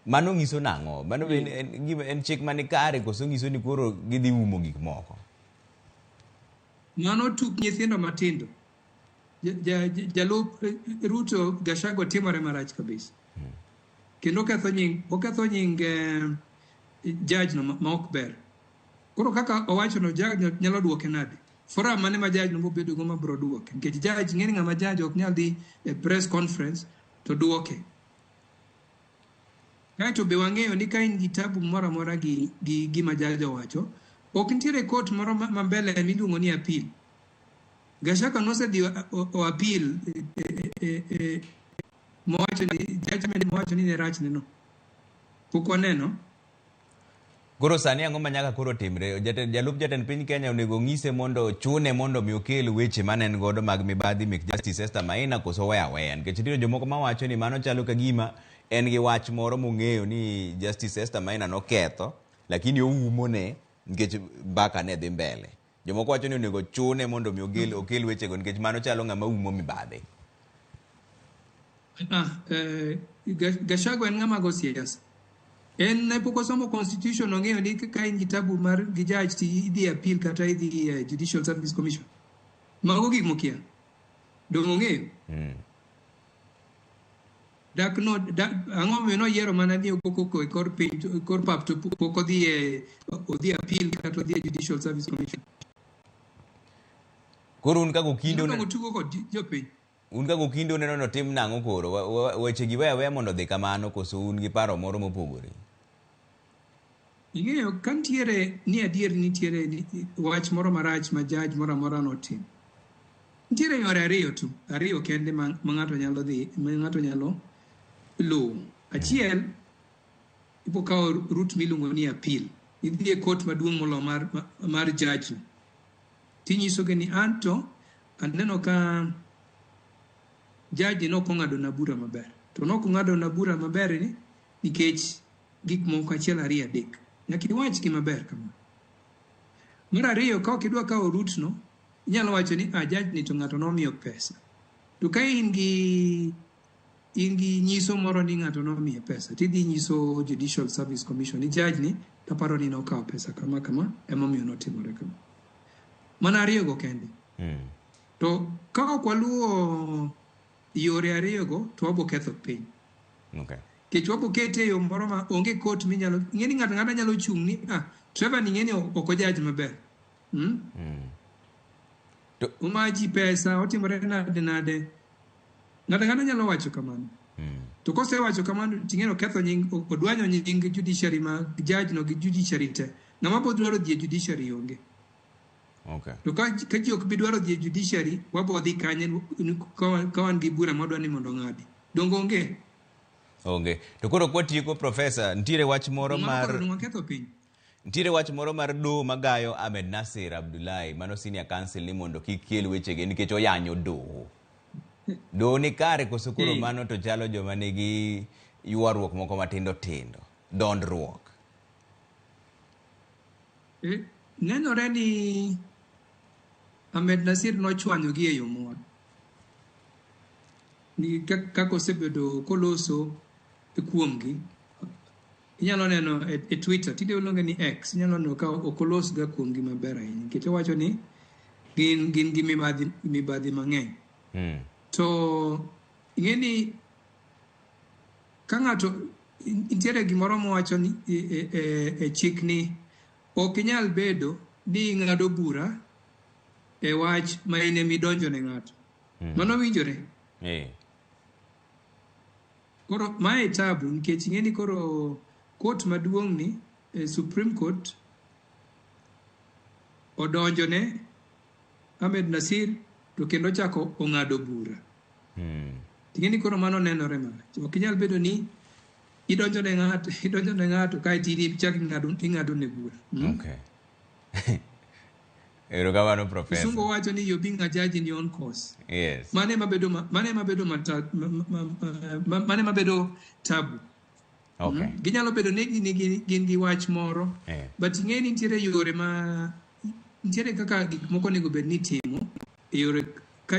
Mano nyiso nang'o? Mano be en, gima en chik mani kare koso nyiso ni koro gidhi umo gik moko? Mano tuk nyithindo matindo. Jalup Ruto Gachagua timore marach kabisa. Kendo oketho nying judge no ma ok ber. Koro kaka owacho no, judge no nyalo duoke nade? Forum mane ma judge no bobedo go ma bro duoke? Nikech judge ng'eni ng'ama judge ok nyal dhi e press conference to duoke. Kaeto be wang'eyo ni ka in gi tabu moro amora gi gima judge owacho, ok nitiere court moro ma mbele miluongo ni appeal. Gachagua nosedhi o appeal mowacho ni judgment mowacho ni ne rach ne no. Pok waneno. Koro sani ang'o ma nyaka koro timre? Jalup jatend piny Kenya onego ng'ise mondo chune mondo mi okel weche mane en godo mag mibadhi mek Justice Esther Maina koso weya aweya? Nikech nitie jomoko mawacho ni mano chalo ka gima en gi wach moro mong'eyo ni Justice Esther Maina noketho, lakini oumo ne nikech mbaka ne dhi mbele. Jomoko wacho ni onego chune mondo mi okel wechego nikech mano chalo ng'ama umo mibadhi. Gachagua en ng'ama go siasa. En ne pok osomo constitution, ong'eyo ni ka in gi tabu mar gi judge to idhi appeal kata idhi Judicial Service Commission. Mago gik mokia. Dong' ong'eyo. Dak no dak, ang'o momiyo noyiero mana ni ogo koko e kor piny e kor pap to pok odhi appeal kata odhi e Judicial Service Commission? Koro un kaka okinde Dongo tugo kod jopiny. Un kaka okinde uneno notim nang'o koro? Weche gi weya aweya mondo odhi kamano koso un gi paro moro mopogore? Ing'eyo ka nitiere ni adier nitiere ni, wach moro marach ma judge moro amora notimo. Nitiere yore ariyo tu, ariyo kende ma ng'ato nyalo dhi, ma ng'ato nyalo luwo. Achiel, ibo kawo route miluongo ni appeal. Idhi e court maduong' molo mar judge no. Tinyisogi ni an to aneno ka judge nok ong'ado na bura maber. To nok ong'ado na bura maber ni nikech gik moko achiel, ariyo, adek. Nyaka iwachgi maber kama. Mar ariyo, ka ok idwa kawo route no, inyalo wacho ni a judge ni to ng'ato nomiyo pesa. To ka in gi nyiso moro ni ng'ato nomiye pesa, tidhi nyiso Judicial Service Commission ni judge ni taparo ni nokawo pesa kama kama, emomiyo notimore kama. Mana ariyo go kende. To ka ok waluwo yore ariyogo to wabo ketho piny. Nikech wabo kete e yo moro ma onge court minyalo ing'e ni ng'ato ang'ata nyalo chung' ni ah, Trevor ni ing'e ni ok ojudge maber. Omayo ji pesa, otimore nade nade. Ng'ato ang'ata nyalo wacho kamano. To kosewacho kamano ting'e ni oketho nying, odwanyo nying judiciary ma judge no gi judiciary te. Ng'ama bo dwaro dhi e judiciary onge. To ka ji ok bi dwaro dhi e judiciary, wabo dhi kanye ka wan gi bura mwadwa ni mondo ong'adi? Donge onge? Onge. To koro kwatieko, Professor, nitiere wach moro Mano mar koro dong waketho piny. Nitiere wach moro mar doho magayo Ahmed Nasir Abdullahi, mano senior counsel, ni mondo kik kel wechege nikech oyanyo doho. Doho ni kare koso koro mano to chalo joma nigi ywaruok moko matindo tindo, dondruok? Nenore ni Ahmed Nasir nochwanyogi e yo moro. Ni kaka osebedo koloso kuomgi. Inyalo neno e Twitter, tinde iluonge ni X, inyalo neno ka ok olos ga kuomgi maber ahinya. Nikech owacho ni gin gi mibadhi mang'eny. To ing'e ni ka ng'ato nitiere gimoro mowacho ni e chik ni ok inyal bedo ni ing'ado bura e wach ma in ema idonjo ne ng'ato. Mano winjore? Koro mae tabu nikech ing'e ni koro court maduong' ni Supreme Court odonjo ne Ahmed Nasir to kendo ochako ong'ado bura. Ing'e ni koro mano nenore marach. Ok inyal bedo ni idonjo ne ng'ato kaeto in ichak ing'ado ne bura. Okay. Erokamano, Professor. Kisungu wacho ni you're being a judge in your own cause. Mane ema bedo tabu. Ginyalo bedo ni gin gi wach moro, but ing'e ni nitiere yore ma nitiere kaka gik moko onego bed ni itimo e yore ka,